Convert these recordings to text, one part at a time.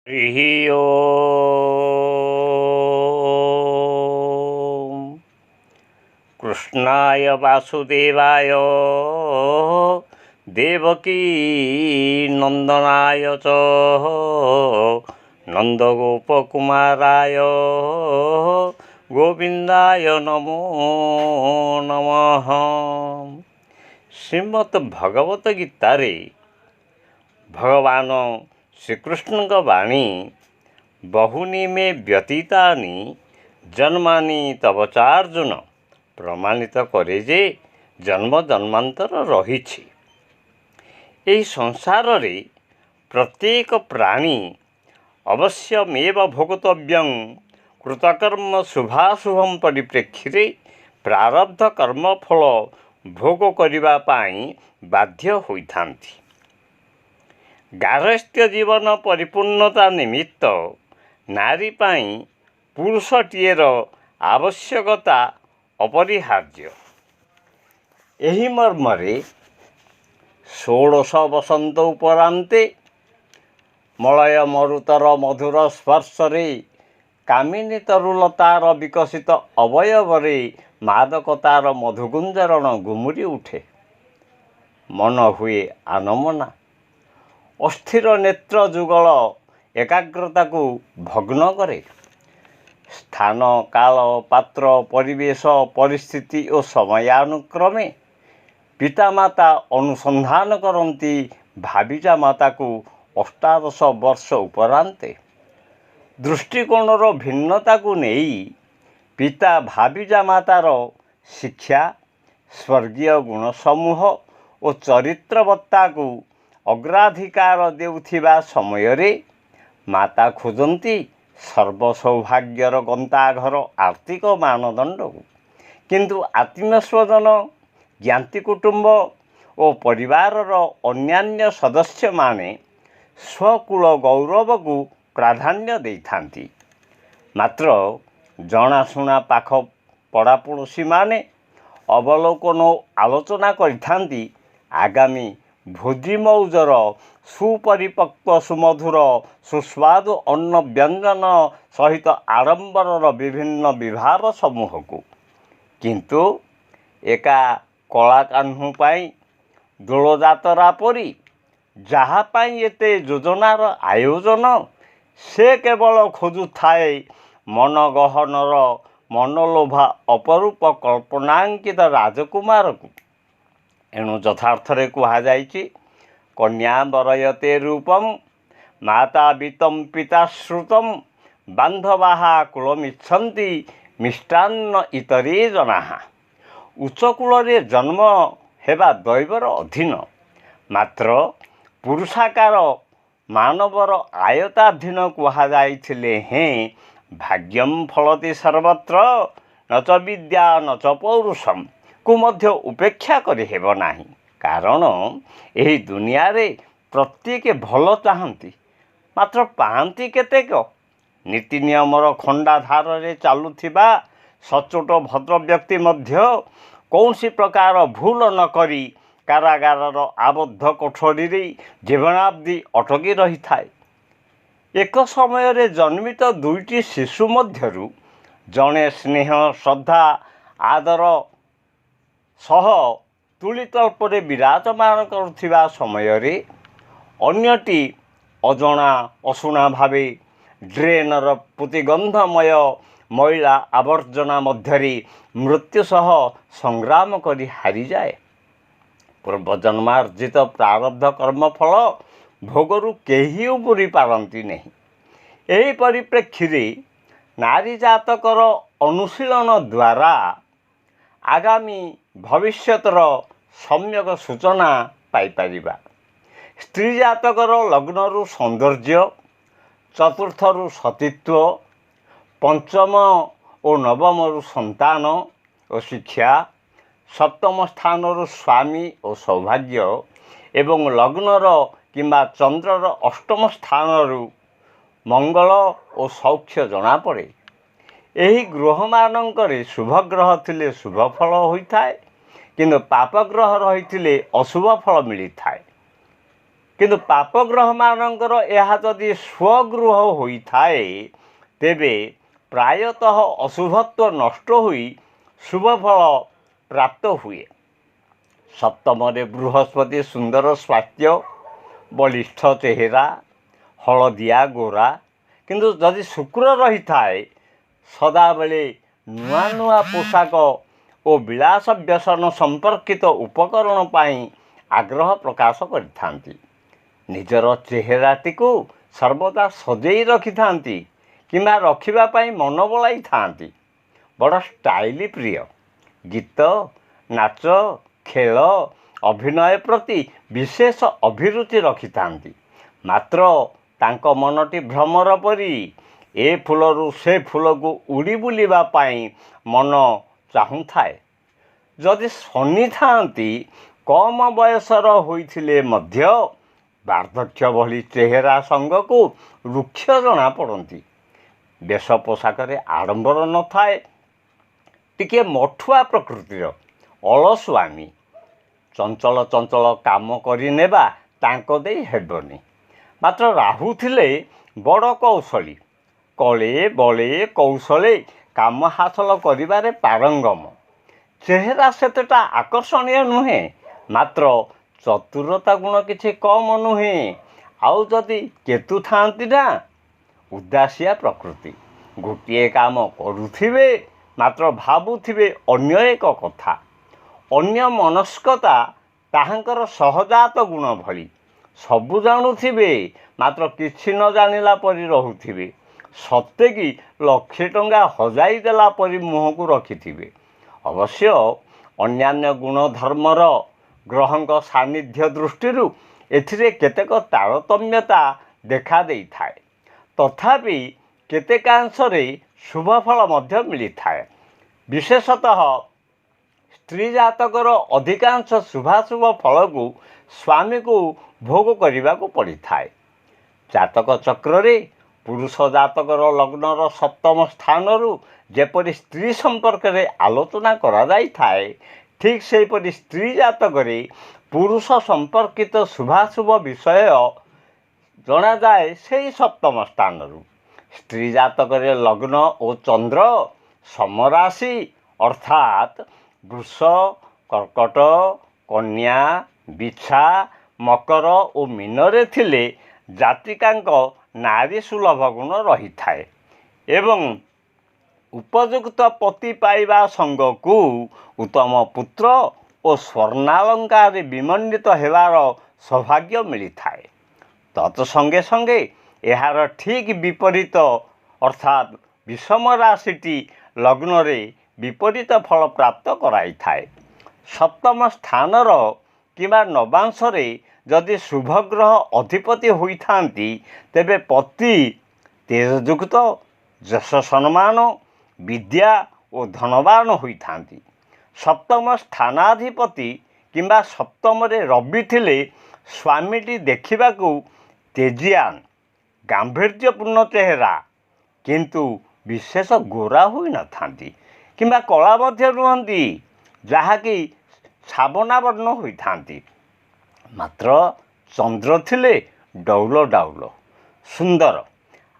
ହରି ଓମ୍। କୃଷ୍ଣାୟ ବାସୁଦେବାୟ ଦେବକୀ ନନ୍ଦନାୟ ଚ ନନ୍ଦଗୋପକୁମାରାୟ ଗୋବିନ୍ଦାୟ ନମୋ ନମଃ। ଶ୍ରୀମଦ୍ ଭଗବତ ଗୀତାରେ ଭଗବାନ ଶ୍ରୀକୃଷ୍ଣଙ୍କ ବାଣୀ, ବହୁନି ମେ ବ୍ୟତୀତାନି ଜନ୍ମାନି ତବ ଚାର୍ଜୁନ, ପ୍ରମାଣିତ କରେ ଯେ ଜନ୍ମ ଜନ୍ମାନ୍ତର ରହିଛି। ଏହି ସଂସାରରେ ପ୍ରତ୍ୟେକ ପ୍ରାଣୀ ଅବଶ୍ୟମେବ ଭୋଗତବ୍ୟଂ କୃତକର୍ମ ଶୁଭାଶୁଭಂ ପରିପ୍ରେକ୍ଷୀରେ ପ୍ରାରବ୍ଧ କର୍ମଫଳ ଭୋଗ କରିବା ପାଇଁ ବାଧ୍ୟ ହୋଇଥାନ୍ତି। ଗାର୍ହସ୍ଥ୍ୟ ଜୀବନ ପରିପୂର୍ଣ୍ଣତା ନିମିତ୍ତ ନାରୀ ପାଇଁ ପୁରୁଷଟିଏର ଆବଶ୍ୟକତା ଅପରିହାର୍ଯ୍ୟ। ଏହି ମର୍ମରେ ଷୋଡ଼ଶ ବସନ୍ତ ଉପରାନ୍ତେ ମଳୟ ମରୁତର ମଧୁର ସ୍ପର୍ଶରେ କାମିନୀ ତରୁଲତାର ବିକଶିତ ଅବୟବରେ ମାଦକତାର ମଧୁଗୁଞ୍ଜରଣ ଗୁମୁରି ଉଠେ। ମନ ହୁଏ ଆନମନା। ଅସ୍ଥିର ନେତ୍ର ଯୁଗଳ ଏକାଗ୍ରତାକୁ ଭଗ୍ନ କରେ। ସ୍ଥାନ, କାଳ, ପାତ୍ର, ପରିବେଶ, ପରିସ୍ଥିତି ଓ ସମୟାନୁକ୍ରମେ ପିତାମାତା ଅନୁସନ୍ଧାନ କରନ୍ତି ଭାବିଜାମାତାକୁ 18 ବର୍ଷ ଉପରାନ୍ତେ। ଦୃଷ୍ଟିକୋଣର ଭିନ୍ନତାକୁ ନେଇ ପିତା ଭାବିଜାମାତାର ଶିକ୍ଷା, ସ୍ୱର୍ଗୀୟ ଗୁଣସମୂହ ଓ ଚରିତ୍ରବତ୍ତାକୁ ଅଗ୍ରାଧିକାର ଦେଉଥିବା ସମୟରେ ମାତା ଖୋଜନ୍ତି ସର୍ବସୌଭାଗ୍ୟର ଗନ୍ତାଘର ଆର୍ଥିକ ମାନଦଣ୍ଡକୁ। କିନ୍ତୁ ଆତ୍ମୀୟ ସ୍ୱଜନ, ଜ୍ଞାତି କୁଟୁମ୍ବ ଓ ପରିବାରର ଅନ୍ୟାନ୍ୟ ସଦସ୍ୟମାନେ ସ୍ୱକୁଳ ଗୌରବକୁ ପ୍ରାଧାନ୍ୟ ଦେଇଥାନ୍ତି। ମାତ୍ର ଜଣାଶୁଣା ପାଖ ପଡ଼ାପଡ଼ୋଶୀମାନେ ଅବଲୋକନ ଓ ଆଲୋଚନା କରିଥାନ୍ତି ଆଗାମୀ ଭୋଜି ମଉଜର ସୁପରିପକ୍ୱ ସୁମଧୁର ସୁସ୍ୱାଦୁ ଅନ୍ନ ବ୍ୟଞ୍ଜନ ସହିତ ଆଡ଼ମ୍ବରର ବିଭିନ୍ନ ବିଭାବ ସମୂହକୁ। କିନ୍ତୁ ଏକା କଳାକାହ୍ନୁ ପାଇଁ ଦୋଳଯାତ୍ରା ପରି ଯାହା ପାଇଁ ଏତେ ଯୋଜନାର ଆୟୋଜନ, ସେ କେବଳ ଖୋଜୁଥାଏ ମନଗହନର ମନଲୋଭା ଅପରୂପ କଳ୍ପନାଙ୍କିତ ରାଜକୁମାରକୁ। ଏଣୁ ଯଥାର୍ଥରେ କୁହାଯାଇଛି, କନ୍ୟା ବରୟତେ ରୂପಂ ମାତା ବିତ୍ତಂ ପିତା ଶ୍ରୁତಂ ବାନ୍ଧବାହା କୁଳମିଚ୍ଛନ୍ତି ମିଷ୍ଟାନ୍ନ ଇତରେ ଜନାଃ। ଉଚ୍ଚକୂଳରେ ଜନ୍ମ ହେବା ଦୈବର ଅଧୀନ, ମାତ୍ର ପୁରୁଷାକାର ମାନବର ଆୟତ୍ତାଧୀନ କୁହାଯାଇଥିଲେ ହେଁ ଭାଗ୍ୟಂ ଫଳତି ସର୍ବତ୍ର ନଚ ବିଦ୍ୟା ନଚ ପୌରୁଷମ୍ କୁ ମଧ୍ୟ ଉପେକ୍ଷା କରିହେବ ନାହିଁ। କାରଣ ଏହି ଦୁନିଆରେ ପ୍ରତ୍ୟେକ ଭଲ ଚାହାନ୍ତି, ମାତ୍ର ପାଆନ୍ତି କେତେକ। ନୀତି ନିୟମର ଖଣ୍ଡାଧାରରେ ଚାଲୁଥିବା ସଚ୍ଚୋଟ ଭଦ୍ରବ୍ୟକ୍ତି ମଧ୍ୟ କୌଣସି ପ୍ରକାର ଭୁଲ ନ କରି କାରାଗାରର ଆବଦ୍ଧ କୋଠରୀରେ ଜୀବନାବ୍ଦି ଅଟକି ରହିଥାଏ। ଏକ ସମୟରେ ଜନ୍ମିତ ଦୁଇଟି ଶିଶୁ ମଧ୍ୟରୁ ଜଣେ ସ୍ନେହ, ଶ୍ରଦ୍ଧା, ଆଦର ସହ ତୁଳିତଳ୍ପରେ ବିରାଜମାନ କରୁଥିବା ସମୟରେ ଅନ୍ୟଟି ଅଜଣା ଅଶୁଣା ଭାବେ ଡ୍ରେନର ପ୍ରତିଗନ୍ଧମୟ ମଇଳା ଆବର୍ଜନା ମଧ୍ୟରେ ମୃତ୍ୟୁ ସହ ସଂଗ୍ରାମ କରି ହାରିଯାଏ। ପୂର୍ବଜନ୍ମାର୍ଜିତ ପ୍ରାରବ୍ଧ କର୍ମଫଳ ଭୋଗରୁ କେହି ଉବୁରି ପାରନ୍ତି ନାହିଁ। ଏହି ପରିପ୍ରେକ୍ଷୀରେ ନାରୀ ଜାତକର ଅନୁଶୀଳନ ଦ୍ୱାରା ଆଗାମୀ ଭବିଷ୍ୟତର ସମ୍ୟକ ସୂଚନା ପାଇପାରିବା। ସ୍ତ୍ରୀ ଜାତକର ଲଗ୍ନରୁ ସୌନ୍ଦର୍ଯ୍ୟ, ଚତୁର୍ଥରୁ ସତୀତ୍ୱ, ପଞ୍ଚମ ଓ ନବମରୁ ସନ୍ତାନ ଓ ଶିକ୍ଷା, ସପ୍ତମ ସ୍ଥାନରୁ ସ୍ୱାମୀ ଓ ସୌଭାଗ୍ୟ ଏବଂ ଲଗ୍ନର କିମ୍ବା ଚନ୍ଦ୍ରର ଅଷ୍ଟମ ସ୍ଥାନରୁ ମଙ୍ଗଳ ଓ ସୌଖ୍ୟ ଜଣାପଡ଼େ। ଏହି ଗୃହମାନଙ୍କରେ ଶୁଭଗ୍ରହ ଥିଲେ ଶୁଭ ଫଳ ହୋଇଥାଏ, କିନ୍ତୁ ପାପଗ୍ରହ ରହିଥିଲେ ଅଶୁଭ ଫଳ ମିଳିଥାଏ। କିନ୍ତୁ ପାପ ଗ୍ରହମାନଙ୍କର ଏହା ଯଦି ସ୍ୱଗୃହ ହୋଇଥାଏ, ତେବେ ପ୍ରାୟତଃ ଅଶୁଭତ୍ୱ ନଷ୍ଟ ହୋଇ ଶୁଭଫଳ ପ୍ରାପ୍ତ ହୁଏ। ସପ୍ତମରେ ବୃହସ୍ପତି ସୁନ୍ଦର ସ୍ୱାସ୍ଥ୍ୟ, ବଳିଷ୍ଠ ଚେହେରା, ହଳଦିଆ ଗୋରା। କିନ୍ତୁ ଯଦି ଶୁକ୍ର ରହିଥାଏ, ସଦାବେଳେ ନୂଆ ନୂଆ ପୋଷାକ ଓ ବିଳାସ ବ୍ୟସନ ସମ୍ପର୍କିତ ଉପକରଣ ପାଇଁ ଆଗ୍ରହ ପ୍ରକାଶ କରିଥାନ୍ତି। ନିଜର ଚେହେରାଟିକୁ ସର୍ବଦା ସଜେଇ ରଖିଥାନ୍ତି କିମ୍ବା ରଖିବା ପାଇଁ ମନ ବଳାଇଥାନ୍ତି। ବଡ଼ ଷ୍ଟାଇଲ ପ୍ରିୟ, ଗୀତ, ନାଚ, ଖେଳ, ଅଭିନୟ ପ୍ରତି ବିଶେଷ ଅଭିରୁଚି ରଖିଥାନ୍ତି। ମାତ୍ର ତାଙ୍କ ମନଟି ଭ୍ରମର ପରି ଏ ଫୁଲରୁ ସେ ଫୁଲକୁ ଉଡ଼ି ବୁଲିବା ପାଇଁ ମନ ଚାହୁଁଥାଏ। ଯଦି ଶନି ଥାଆନ୍ତି, କମ ବୟସର ହୋଇଥିଲେ ମଧ୍ୟ ବାର୍ଦ୍ଧକ୍ୟ ଭଳି ଚେହେରା ସଙ୍ଗକୁ ରୁକ୍ଷ ଜଣାପଡ଼ନ୍ତି। ବେଶ ପୋଷାକରେ ଆଡ଼ମ୍ବର ନଥାଏ। ଟିକିଏ ମଠୁଆ ପ୍ରକୃତିର, ଅଳସୁଆମୀ, ଚଞ୍ଚଳ ଚଞ୍ଚଳ କାମ କରିନେବା ତାଙ୍କ ଦେଇ ହେବନି। ମାତ୍ର ରାହୁ ଥିଲେ ବଡ଼ କୌଶଳୀ, କଳେ ବଳେ କୌଶଳେ କାମ ହାସଲ କରିବାରେ ପାରଙ୍ଗମ। ଚେହେରା ସେତେଟା ଆକର୍ଷଣୀୟ ନୁହେଁ, ମାତ୍ର ଚତୁରତା ଗୁଣ କିଛି କମ ନୁହେଁ। ଆଉ ଯଦି କେତୁ ଥାଆନ୍ତି ନା, ଉଦାସିଆ ପ୍ରକୃତି, ଗୋଟିଏ କାମ କରୁଥିବେ ମାତ୍ର ଭାବୁଥିବେ ଅନ୍ୟ ଏକ କଥା। ଅନ୍ୟ ମନସ୍କତା ତାହାଙ୍କର ସହଜାତ ଗୁଣ ଭଳି। ସବୁ ଜାଣୁଥିବେ ମାତ୍ର କିଛି ନ ଜାଣିଲା ପରି ରହୁଥିବେ, ସତେ କି ଲକ୍ଷେ ଟଙ୍କା ହଜାଇ ଦେଲା ପରି ମୁହଁକୁ ରଖିଥିବେ। ଅବଶ୍ୟ ଅନ୍ୟାନ୍ୟ ଗୁଣଧର୍ମର ଗ୍ରହଙ୍କ ସାନ୍ନିଧ୍ୟ ଦୃଷ୍ଟିରୁ ଏଥିରେ କେତେକ ତାରତମ୍ୟତା ଦେଖା ଦେଇଥାଏ, ତଥାପି କେତେକାଂଶରେ ଶୁଭଫଳ ମଧ୍ୟ ମିଳିଥାଏ। ବିଶେଷତଃ ସ୍ତ୍ରୀ ଜାତକର ଅଧିକାଂଶ ଶୁଭାଶୁଭ ଫଳକୁ ସ୍ୱାମୀକୁ ଭୋଗ କରିବାକୁ ପଡ଼ିଥାଏ। ଜାତକ ଚକ୍ରରେ ପୁରୁଷ ଜାତକର ଲଗ୍ନର ସପ୍ତମ ସ୍ଥାନରୁ ଯେପରି ସ୍ତ୍ରୀ ସମ୍ପର୍କରେ ଆଲୋଚନା କରାଯାଇଥାଏ, ଠିକ୍ ସେହିପରି ସ୍ତ୍ରୀ ଜାତକରେ ପୁରୁଷ ସମ୍ପର୍କିତ ଶୁଭାଶୁଭ ବିଷୟ ଜଣାଯାଏ ସେଇ ସପ୍ତମ ସ୍ଥାନରୁ। ସ୍ତ୍ରୀ ଜାତକରେ ଲଗ୍ନ ଓ ଚନ୍ଦ୍ର ସମରାଶି ଅର୍ଥାତ୍ ବୃଷ, କର୍କଟ, କନ୍ୟା, ବିଛା, ମକର ଓ ମୀନରେ ଥିଲେ ଜାତିକାଙ୍କ ନାରୀ ସୁଲଭ ଗୁଣ ରହିଥାଏ ଏବଂ ଉପଯୁକ୍ତ ପତି ପାଇବା ସଙ୍ଗକୁ ଉତ୍ତମ ପୁତ୍ର ଓ ସ୍ୱର୍ଣ୍ଣାଳଙ୍କାରେ ବିମଣ୍ଡିତ ହେବାର ସୌଭାଗ୍ୟ ମିଳିଥାଏ। ତତ୍ସଙ୍ଗେ ସଙ୍ଗେ ଏହାର ଠିକ୍ ବିପରୀତ ଅର୍ଥାତ୍ ବିଷମ ରାଶିଟି ଲଗ୍ନରେ ବିପରୀତ ଫଳ ପ୍ରାପ୍ତ କରାଇଥାଏ। ସପ୍ତମ ସ୍ଥାନର କିମ୍ବା ନବାଂଶରେ ଯଦି ଶୁଭଗ୍ରହ ଅଧିପତି ହୋଇଥାନ୍ତି, ତେବେ ପତି ତେଜଯୁକ୍ତ, ଯଶ ସମ୍ମାନ, ବିଦ୍ୟା ଓ ଧନବାନ ହୋଇଥାନ୍ତି। ସପ୍ତମ ସ୍ଥାନାଧିପତି କିମ୍ବା ସପ୍ତମରେ ରବି ଥିଲେ ସ୍ୱାମୀଟି ଦେଖିବାକୁ ତେଜିଆନ, ଗାମ୍ଭୀର୍ଯ୍ୟପୂର୍ଣ୍ଣ ଚେହେରା, କିନ୍ତୁ ବିଶେଷ ଗୋରା ହୋଇନଥାନ୍ତି କିମ୍ବା କଳା ମଧ୍ୟ ନୁହନ୍ତି, ଯାହାକି ସାବନା ବର୍ଣ୍ଣ ହୋଇଥାନ୍ତି। ମାତ୍ର ଚନ୍ଦ୍ର ଥିଲେ ଡଉଲ ଡାଉଲ, ସୁନ୍ଦର,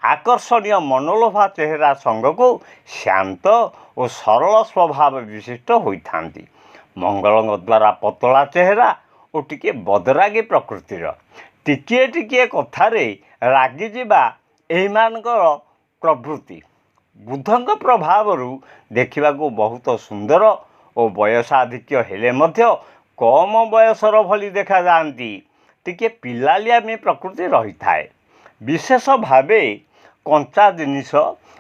ଆକର୍ଷଣୀୟ, ମନୋଲୋଭା ଚେହେରା ସଙ୍ଗକୁ ଶାନ୍ତ ଓ ସରଳ ସ୍ୱଭାବ ବିଶିଷ୍ଟ ହୋଇଥାନ୍ତି। ମଙ୍ଗଳଙ୍କ ଦ୍ୱାରା ପତଳା ଚେହେରା ଓ ଟିକିଏ ବଦରାଗୀ ପ୍ରକୃତିର, ଟିକିଏ ଟିକିଏ କଥାରେ ରାଗିଯିବା ଏହିମାନଙ୍କର ପ୍ରବୃତ୍ତି। ବୁଧଙ୍କ ପ୍ରଭାବରୁ ଦେଖିବାକୁ ବହୁତ ସୁନ୍ଦର ଓ ବୟସାଧିକ୍ୟ ହେଲେ ମଧ୍ୟ କମ ବୟସର ଭଳି ଦେଖାଯାଆନ୍ତି। ଟିକିଏ ପିଲାଳିଆମି ପ୍ରକୃତି ରହିଥାଏ। ବିଶେଷ ଭାବେ କଞ୍ଚା ଜିନିଷ,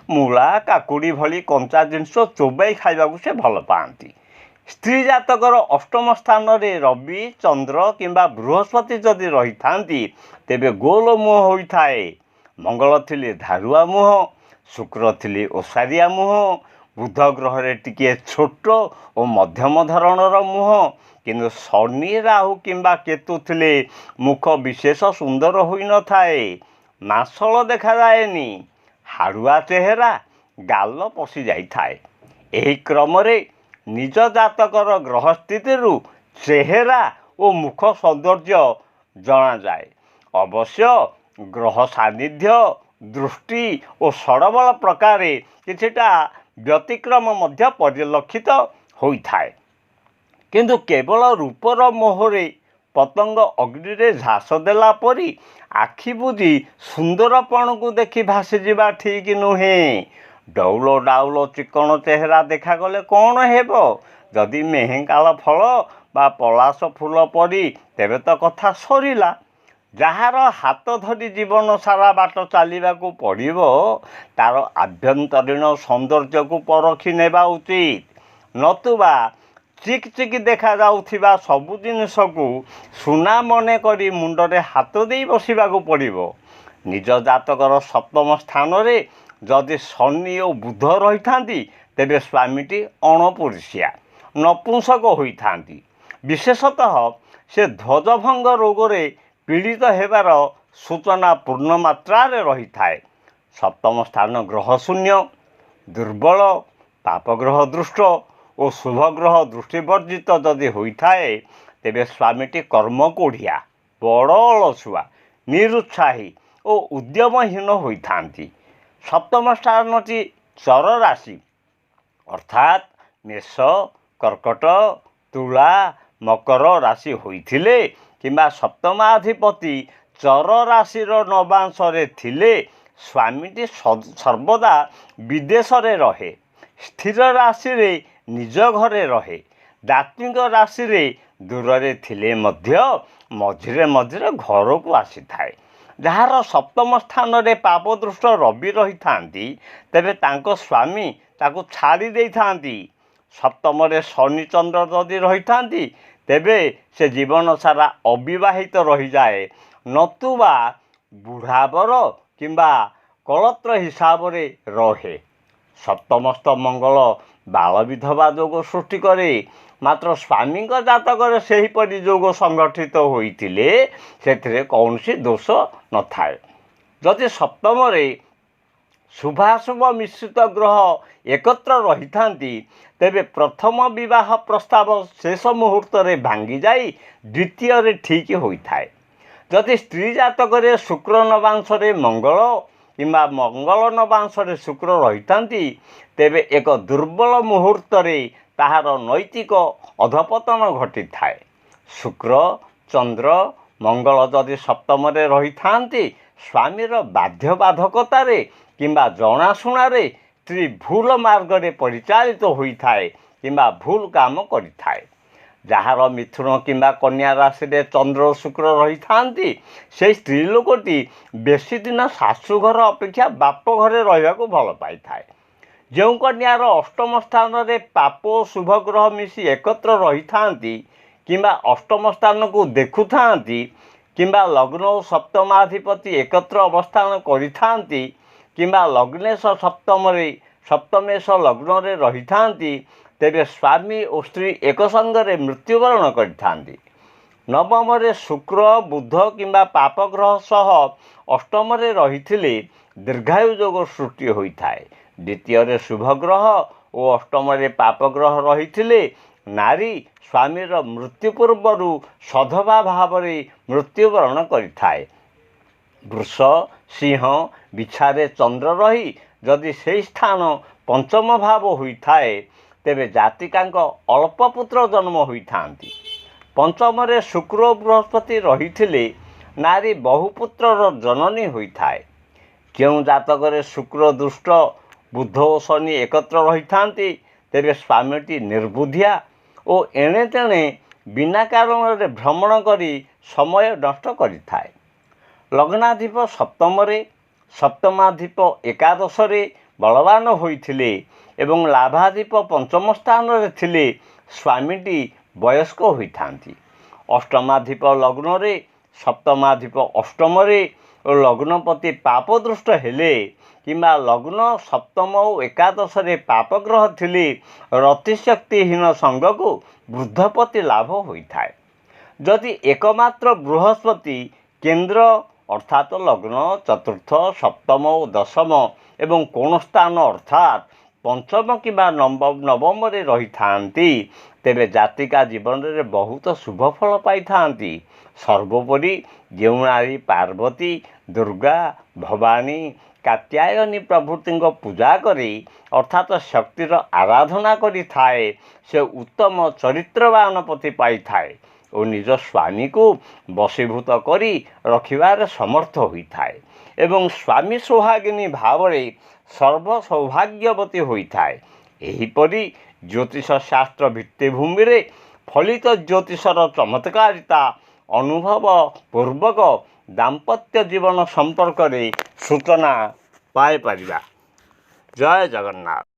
ମୂଳା, କାକୁଡ଼ି ଭଳି କଞ୍ଚା ଜିନିଷ ଚୋବାଇ ଖାଇବାକୁ ସେ ଭଲ ପାଆନ୍ତି। ସ୍ତ୍ରୀ ଜାତକର ଅଷ୍ଟମ ସ୍ଥାନରେ ରବି, ଚନ୍ଦ୍ର କିମ୍ବା ବୃହସ୍ପତି ଯଦି ରହିଥାନ୍ତି, ତେବେ ଗୋଲ ମୁହଁ ହୋଇଥାଏ। ମଙ୍ଗଳ ଥିଲେ ଧାରୁଆ ମୁହଁ, ଶୁକ୍ର ଥିଲେ ଓସାରିଆ ମୁହଁ, ବୁଧ ଗ୍ରହରେ ଟିକିଏ ଛୋଟ ଓ ମଧ୍ୟମ ଧରଣର ମୁହଁ, କିନ୍ତୁ ଶନି, ରାହୁ କିମ୍ବା କେତୁ ଥିଲେ ମୁଖ ବିଶେଷ ସୁନ୍ଦର ହୋଇନଥାଏ, ମାଂସଳ ଦେଖାଯାଏନି, ହାଡ଼ୁଆ ଚେହେରା, ଗାଲ ପଶି ଯାଇଥାଏ। ଏହି କ୍ରମରେ ନିଜ ଜାତକର ଗ୍ରହ ସ୍ଥିତିରୁ ଚେହେରା ଓ ମୁଖ ସୌନ୍ଦର୍ଯ୍ୟ ଜଣାଯାଏ। ଅବଶ୍ୟ ଗ୍ରହ ସାନ୍ନିଧ୍ୟ, ଦୃଷ୍ଟି ଓ ଷଡ଼ବଳ ପ୍ରକାରେ କିଛିଟା ବ୍ୟତିକ୍ରମ ମଧ୍ୟ ପରିଲକ୍ଷିତ ହୋଇଥାଏ। କିନ୍ତୁ କେବଳ ରୂପର ମୋହରେ ପତଙ୍ଗ ଅଗ୍ନିରେ ଝାସ ଦେଲା ପରି ଆଖି ବୁଜି ସୁନ୍ଦରପଣକୁ ଦେଖି ଭାସିଯିବା ଠିକ୍ ନୁହେଁ। ଡଉଲ ଡାଉଲ ଚିକଣ ଚେହେରା ଦେଖାଗଲେ କ'ଣ ହେବ, ଯଦି ମେହେଙ୍କାଳ ଫଳ ବା ପଳାଶ ଫୁଲ ପରି ତେବେ ତ କଥା ସରିଲା। ଯାହାର ହାତ ଧରି ଜୀବନ ସାରା ବାଟ ଚାଲିବାକୁ ପଡ଼ିବ, ତାର ଆଭ୍ୟନ୍ତରୀଣ ସୌନ୍ଦର୍ଯ୍ୟକୁ ପରଖି ନେବା ଉଚିତ। ନତୁବା ଚିକ୍ ଚିକ୍ ଦେଖାଯାଉଥିବା ସବୁ ଜିନିଷକୁ ସୁନା ମନେ କରି ମୁଣ୍ଡରେ ହାତ ଦେଇ ବସିବାକୁ ପଡ଼ିବ। ନିଜ ଜାତକର ସପ୍ତମ ସ୍ଥାନରେ ଯଦି ଶନି ଓ ବୁଧ ରହିଥାନ୍ତି, ତେବେ ସ୍ୱାମୀଟି ଅଣପୁରୁଷିଆ ନପୁଂସକ ହୋଇଥାନ୍ତି। ବିଶେଷତଃ ସେ ଧ୍ୱଜଭଙ୍ଗ ରୋଗରେ ପୀଡ଼ିତ ହେବାର ସୂଚନା ପୂର୍ଣ୍ଣ ମାତ୍ରାରେ ରହିଥାଏ। ସପ୍ତମ ସ୍ଥାନ ଗ୍ରହ ଶୂନ୍ୟ, ଦୁର୍ବଳ, ପାପଗ୍ରହ ଦୃଷ୍ଟ ଓ ଶୁଭଗ୍ରହ ଦୃଷ୍ଟିବର୍ଜିତ ଯଦି ହୋଇଥାଏ, ତେବେ ସ୍ୱାମୀଟି କର୍ମକୋଢ଼ିଆ, ବଡ଼ ଅଳସୁଆ, ନିରୁତ୍ସାହୀ ଓ ଉଦ୍ୟମହୀନ ହୋଇଥାନ୍ତି। ସପ୍ତମ ସ୍ଥାନଟି ଚର ରାଶି ଅର୍ଥାତ୍ ମେଷ, କର୍କଟ, ତୁଳା, ମକର ରାଶି ହୋଇଥିଲେ କିମ୍ବା ସପ୍ତମାଧିପତି ଚର ରାଶିର ନବାଂଶରେ ଥିଲେ ସ୍ୱାମୀଟି ସର୍ବଦା ବିଦେଶରେ ରହେ, ସ୍ଥିର ରାଶିରେ ନିଜ ଘରେ ରହେ, ଦାତ୍ମିକ ରାଶିରେ ଦୂରରେ ଥିଲେ ମଧ୍ୟ ମଝିରେ ମଝିରେ ଘରକୁ ଆସିଥାଏ। ଯାହାର ସପ୍ତମ ସ୍ଥାନରେ ପାପଦୃଷ୍ଟ ରବି ରହିଥାନ୍ତି, ତେବେ ତାଙ୍କ ସ୍ୱାମୀ ତାକୁ ଛାଡ଼ି ଦେଇଥାନ୍ତି। ସପ୍ତମରେ ଶନି ଚନ୍ଦ୍ର ଯଦି ରହିଥାନ୍ତି, ତେବେ ସେ ଜୀବନ ସାରା ଅବିବାହିତ ରହିଯାଏ, ନତୁବା ବୁଢ଼ାବର କିମ୍ବା କଳତ୍ର ହିସାବରେ ରହେ। ସପ୍ତମସ୍ଥ ମଙ୍ଗଳ ବାଳ ବିଧବା ଯୋଗ ସୃଷ୍ଟି କରେ। ମାତ୍ର ସ୍ୱାମୀଙ୍କ ଜାତକରେ ସେହିପରି ଯୋଗ ସଂଗଠିତ ହୋଇଥିଲେ ସେଥିରେ କୌଣସି ଦୋଷ ନଥାଏ। ଯଦି ସପ୍ତମରେ ଶୁଭାଶୁଭ ମିଶ୍ରିତ ଗ୍ରହ ଏକତ୍ର ରହିଥାନ୍ତି, ତେବେ ପ୍ରଥମ ବିବାହ ପ୍ରସ୍ତାବ ଶେଷ ମୁହୂର୍ତ୍ତରେ ଭାଙ୍ଗିଯାଇ ଦ୍ୱିତୀୟରେ ଠିକ୍ ହୋଇଥାଏ। ଯଦି ସ୍ତ୍ରୀ ଜାତକରେ ଶୁକ୍ର ନବାଂଶରେ ମଙ୍ଗଳ କିମ୍ବା ମଙ୍ଗଳ ନବାଂଶରେ ଶୁକ୍ର ରହିଥାନ୍ତି, ତେବେ ଏକ ଦୁର୍ବଳ ମୁହୂର୍ତ୍ତରେ ତାହାର ନୈତିକ ଅଧପତନ ଘଟିଥାଏ। ଶୁକ୍ର, ଚନ୍ଦ୍ର, ମଙ୍ଗଳ ଯଦି ସପ୍ତମରେ ରହିଥାନ୍ତି, ସ୍ୱାମୀର ବାଧ୍ୟବାଧକତାରେ କିମ୍ବା ଜଣାଶୁଣାରେ ସ୍ତ୍ରୀ ଭୁଲ ମାର୍ଗରେ ପରିଚାଳିତ ହୋଇଥାଏ କିମ୍ବା ଭୁଲ କାମ କରିଥାଏ। ଯାହାର ମିଥୁନ କିମ୍ବା କନ୍ୟା ରାଶିରେ ଚନ୍ଦ୍ର ଶୁକ୍ର ରହିଥାନ୍ତି, ସେଇ ସ୍ତ୍ରୀ ଲୋକଟି ବେଶୀ ଦିନ ଶାଶୁଘର ଅପେକ୍ଷା ବାପ ଘରେ ରହିବାକୁ ଭଲ ପାଇଥାଏ। ଯେଉଁ କନ୍ୟାର ଅଷ୍ଟମ ସ୍ଥାନରେ ପାପ ଓ ଶୁଭ ଗ୍ରହ ମିଶି ଏକତ୍ର ରହିଥାନ୍ତି କିମ୍ବା ଅଷ୍ଟମ ସ୍ଥାନକୁ ଦେଖୁଥାନ୍ତି କିମ୍ବା ଲଗ୍ନ ଓ ସପ୍ତମାଧିପତି ଏକତ୍ର ଅବସ୍ଥାନ କରିଥାନ୍ତି କିମ୍ବା ଲଗ୍ନେଶ ସପ୍ତମରେ, ସପ୍ତମେଶ ଲଗ୍ନରେ ରହିଥାନ୍ତି, ତେବେ ସ୍ୱାମୀ ଓ ସ୍ତ୍ରୀ ଏକ ସଙ୍ଗରେ ମୃତ୍ୟୁବରଣ କରିଥାନ୍ତି। ନବମରେ ଶୁକ୍ର, ବୁଧ କିମ୍ବା ପାପଗ୍ରହ ସହ ଅଷ୍ଟମରେ ରହିଥିଲେ ଦୀର୍ଘାୟୁ ଯୋଗ ସୃଷ୍ଟି ହୋଇଥାଏ। ଦ୍ୱିତୀୟରେ ଶୁଭଗ୍ରହ ଓ ଅଷ୍ଟମରେ ପାପଗ୍ରହ ରହିଥିଲେ ନାରୀ ସ୍ୱାମୀର ମୃତ୍ୟୁ ପୂର୍ବରୁ ସଧବା ଭାବରେ ମୃତ୍ୟୁବରଣ କରିଥାଏ। ବୃଷ, ସିଂହ, ବିଛାରେ ଚନ୍ଦ୍ର ରହି ଯଦି ସେହି ସ୍ଥାନ ପଞ୍ଚମ ଭାବ ହୋଇଥାଏ, ତେବେ ଜାତିକାଙ୍କ ଅଳ୍ପ ପୁତ୍ର ଜନ୍ମ ହୋଇଥାନ୍ତି। ପଞ୍ଚମରେ ଶୁକ୍ର ବୃହସ୍ପତି ରହିଥିଲେ ନାରୀ ବହୁପୁତ୍ରର ଜନନୀ ହୋଇଥାଏ। କେଉଁ ଜାତକରେ ଶୁକ୍ର ଦୁଷ୍ଟ, ବୁଧ ଓ ଶନି ଏକତ୍ର ରହିଥାନ୍ତି, ତେବେ ସ୍ୱାମୀଟି ନିର୍ବୁଦ୍ଧିଆ ଓ ଏଣେ ତେଣେ ବିନା କାରଣରେ ଭ୍ରମଣ କରି ସମୟ ନଷ୍ଟ କରିଥାଏ। ଲଗ୍ନାଧିପ ସପ୍ତମରେ, ସପ୍ତମାଧିପ ଏକାଦଶରେ ବଳବାନ ହୋଇଥିଲେ ଏବଂ ଲାଭାଧିପ ପଞ୍ଚମ ସ୍ଥାନରେ ଥିଲେ ସ୍ୱାମୀଟି ବୟସ୍କ ହୋଇଥାନ୍ତି। ଅଷ୍ଟମାଧିପ ଲଗ୍ନରେ, ସପ୍ତମାଧିପ ଅଷ୍ଟମରେ ଓ ଲଗ୍ନପତି ପାପଦୃଷ୍ଟ ହେଲେ କିମ୍ବା ଲଗ୍ନ, ସପ୍ତମ ଓ ଏକାଦଶରେ ପାପଗ୍ରହ ଥିଲେ ରତିଶକ୍ତିହୀନ ସଙ୍ଗକୁ ବୃଦ୍ଧପତି ଲାଭ ହୋଇଥାଏ। ଯଦି ଏକମାତ୍ର ବୃହସ୍ପତି କେନ୍ଦ୍ର ଅର୍ଥାତ୍ ଲଗ୍ନ, ଚତୁର୍ଥ, ସପ୍ତମ ଓ ଦଶମ ଏବଂ କୋଣ ସ୍ଥାନ ଅର୍ଥାତ୍ ପଞ୍ଚମ କିମ୍ବା ନବମରେ ରହିଥାନ୍ତି, ତେବେ ଜାତିକା ଜୀବନରେ ବହୁତ ଶୁଭ ଫଳ ପାଇଥାନ୍ତି। ସର୍ବୋପରି ଯେଉଁ ନାରୀ ପାର୍ବତୀ, ଦୁର୍ଗା, ଭବାନୀ, କାତ୍ୟାୟନୀ ପ୍ରଭୃତିଙ୍କ ପୂଜା କରି, ଅର୍ଥାତ ଶକ୍ତିର ଆରାଧନା କରିଥାଏ, ସେ ଉତ୍ତମ ଚରିତ୍ରବାନ ପତି ପାଇଥାଏ ଓ ନିଜ ସ୍ୱାମୀକୁ ବଶୀଭୂତ କରି ରଖିବାରେ ସମର୍ଥ ହୋଇଥାଏ ଏବଂ ସ୍ୱାମୀ ସୌଭାଗିନୀ ଭାବରେ ସର୍ବ ସୌଭାଗ୍ୟବତୀ ହୋଇଥାଏ। ଏହିପରି ଜ୍ୟୋତିଷ ଶାସ୍ତ୍ର ଭିତ୍ତିଭୂମିରେ ଫଳିତ ଜ୍ୟୋତିଷର ଚମତ୍କାରିତା ଅନୁଭବ ପୂର୍ବକ ଦାମ୍ପତ୍ୟ ଜୀବନ ସମ୍ପର୍କରେ ସୂଚନା ପାଇପାରିବା। ଜୟ ଜଗନ୍ନାଥ।